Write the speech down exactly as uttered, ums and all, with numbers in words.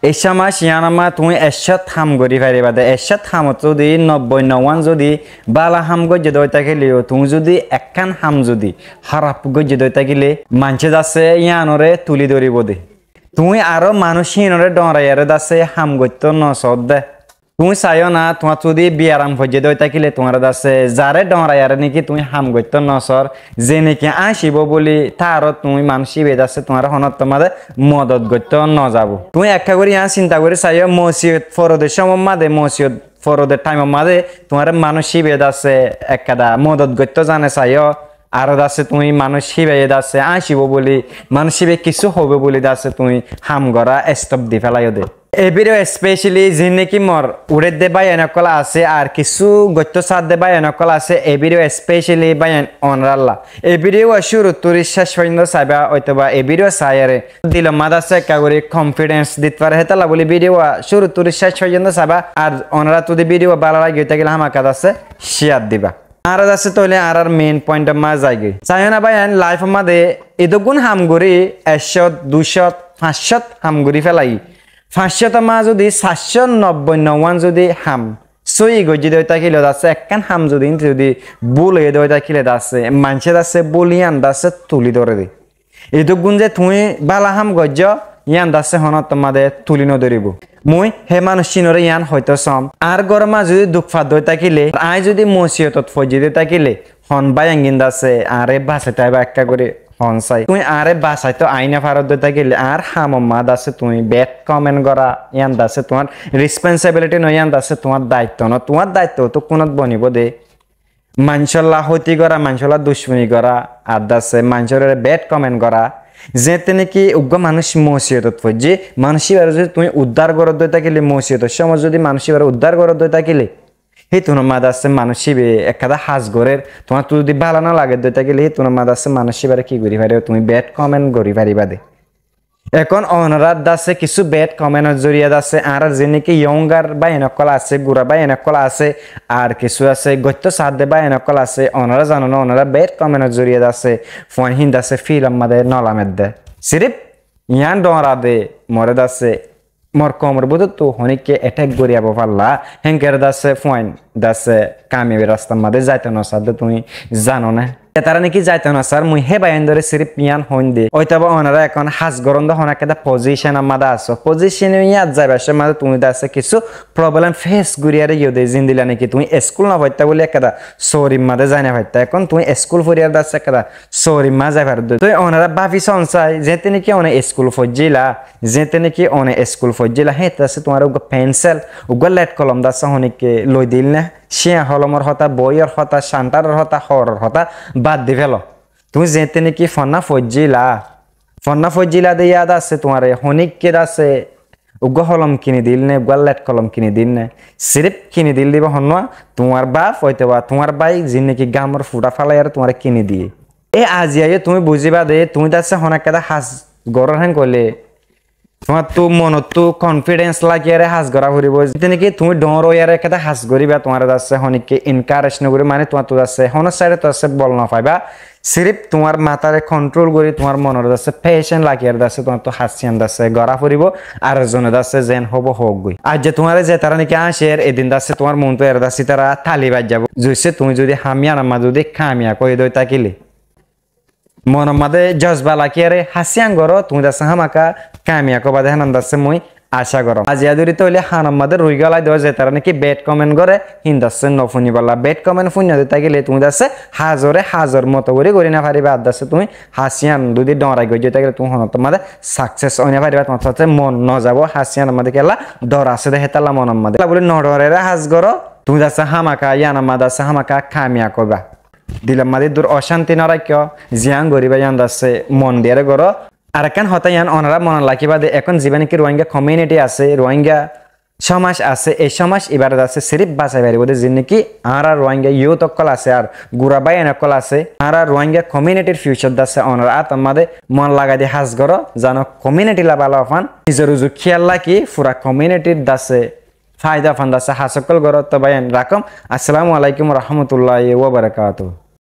Ei cómac yíanor maze tuñí ekcót ham gorí faribá de, ekcót hamot zudi nobboi nowán zudi bála ham goijjé de ói tákile yó, tuñí zudi ekkán ham zudi hóraf goijjé de ói tákile, maincé de asé yíanoré tulí dóribo de. Tuñí aró manúic híinoré dhoraiyaré de asé ham goittó nosódde. Tuñí saiyó na, tuáñr zudi biyaram foijjé de ói tákile tuáñre de asé zaré dhoraiyaré néki tuñí ham goittó nosór, ze néki áñcibóu bóli, taró tuñí manúic íbayé de asé tuáñre honóttor maze modot goittó nozabóu. Tuñí ekká gorí yían sinta gorí saiyó, mosiyot forode cómor maze, mosiyot forode thaimor maze tuáñre manúic íbayé de asé ekkán modot goittó zane saiyó, aró de asé tuñí manúic íbayé de asé áñcibóu bóli, manúic íbayé kissú hoibóu bóli de asé tuñí ham gorá estop di félaiyó de. Ei bídiyo especially ziín néki mor uçédde báiyain ókkol asé, ar kissú goittó saádde báiyain ókkol asé, ei bídiyo especially báiyain onorálla. Ei bídiyo cúruttu céc foijjonto saibá, óitoba ei bídiyo saiyére dilor maze de asé ekká gorí confidence dit fare hétalla bóli bídiyo cúruttu céc foijjonto saibá. Ar onoráttu zudi bídiyo bála lage ói tákile hámaka de asé share diba. Añára de asé tóile añárár main pointor maze zaigói. Saiyó na báiyain, laifor maze edúkkun ham gorí, ekcót, duicót, fañccót ham gorí félaiyí. Fañccótor maze zudi saircót nobboi nowán zudi ham sóiyi goijjí de ói tákile de asé, ekkán ham zudi, zudi búl óiye de ói tákile de asé, maincé de asé búl yían de asé tulí dóre de. Edúkkun ze tuñí bála ham goijjó, yían de asé honóttor maze tulí nodóribo. Mui hé manúic híinoré yían hoitó soóm, añár góror maze zudi duk fadde ói tákile, aññí zudi mosiyotot foijjí de tákile, hon báiyain gín de asé añáre basaitó aibá ekká gorí hon sai. Tuñí añáre basaitó aái nofaródde tákile, añár hamor maze de asé tuñí bad comment gorá, yían de asé tuáñr responsibility no, yían de asé tuáñr daitto no. Tuáñr daitto ottókkunot bonibóu de. Maincólla hóti gorá, maincólla ducmoni gorá, ar de asé maincóre bad comment gorá. Zeéñtte néki uggúa manúic mosiyotot foijjé, manúic íbaré zudi tuñí uddár goródde ói tákile, mosiyotor cómot zudi manúic íbaré uddár goródde ói tákile, hítunor maze de asé manúic íbayé ekkán de ham gorér, tuáñrttu zudi bála nolagedde ói tákile, hítunor maze de asé manúic íbaré ki gorí faribá, tuñí bad comment gorí faribá de. Ehón onorár de asé kissú bad commentor zoriya de asé, añárár ziín néki younger báiyain ókkol asé, gura báiyain ókkol asé, ar kissú asé goittó saádde báiyain ókkol asé, onorá zano na, onorá bad commentor zoriya de asé fuain hín de asé fílor maze nolamedde. Siríf yían dhoraiyé de moré de asé, mor koumor bútottu honíkka attack gorí aibó falla, héngoré de asé fuain de asé kamiyabir rastar maze zaito nosaádde tuñí zano né? Ze tará néki zaito nosaár, mui hé báiyaindóre siríf yían hoóin de. Óitoba onorá ehón ham gorónde honó ekkán de positionor maze asó. Positionor yían zaibar cómot maze tuñí de asé kissú problem face gorí aré yó de, zendilla néki tuñí eskul nofaittá bóli ekkán de sóorir maze zai nofaittá. Ehón tuñí eskul fori aré de asé ekkán de sóorir maze zai faródde. Toi onorá báfi soón sai, zeéñtte néki one eskul foijjíla, zeéñtte néki one eskul foijjíla, héeñtte de asé tuáñre uggúa pensel, uggúa let kolom de asé honíkka loi diíl né? Cíañ holomor hotá, boiyór hotá, cántaror hotá, hooror hotá bad di félo. Tuñí zeéñtte néki fonná foijjíla, fonná foijjíla de yían de asé tuáñre honíkka de asé uggúa holom kini diíl né, uggúa let kolom kini diíl né? Siríf kini diíl de íba honnúa, tuáñr baf óitoba tuáñr bái, ziín néki gámor futhá falaiyaré tuáñre kini diyé. E aziya yó tuñí buzíba de, tuñí de asé honó ekkán de ham gorór héen goillé, tuáñrttu monottú confidence lagiyaré ham gorá foribóu. Zeéñtte néki tuñí dhoóñr óiyaré ekkán de ham goríba, tuáñre de asé honíkka encourage nogorí, mane tuáñrttu de asé honó saidottú de asé bol nofaibá. Siríf tuáñr matáre control gorí, tuáñr monoré de asé patient lagiyaré de asé tuáñrttu ham yían de asé gorá foribóu. Ar zone de asé zeén hoóbou hoókgoi. Aijja tuáñre ze tará néki áñcer, edin de asé tuáñr montú eré de asé ítara tali baijjabóu. Zoissé tuñí zudi ham yíanor maze zudi kamiyab óiye de ói tákile, monor maze jozba lagiyaré ham yían goró, tuñí de asé hámaka kamiyab óiba de héen de asé mui acá goróm. Aziya dóri tóile hánor maze rui gólai do, ze tará néki bad comment goré, híin de asé nofúnibólla. Bad comment fúinno de tákile tuñí de asé ham oré ham moto gorí gorí nofaríba, ar de asé tuñí ham yían zudi dhorai goijjé tákile tuñí honóttor maze success ói nofaríba, tuáñr de asé mon nozabóu ham yíanor maze, kiyólla dhor asé de hétalla monor maze. Hétalla bóli nodhoraiyaré ham goró, tuñí de asé hámaka yíanor maze de asé hámaka kamiyab óiba. Dilor maze dur ocánti noraikó, ziyán goríba yían de asé mon diyaré goró. Ar ekkán hotá yían onorá monot rakíba de, ehón zibá néki Rohingya community asé, Rohingya cómac asé, ei cómac ibáre de asé siríf basai faribóu de ziín néki añára Rohingya youth ókkol asé ar gura báiyain ókkol asé, añára Rohingya communityr future de asé onorá átor maze, mon lagai di ham goró, zano communitylla bála fán, nizor uzu kíyal rakí fura communityr de asé faida fán de asé ham ókkol goró. Toi báiyain rakóm, assalamu alaikum wa rahmatullahi wa barakatuhu.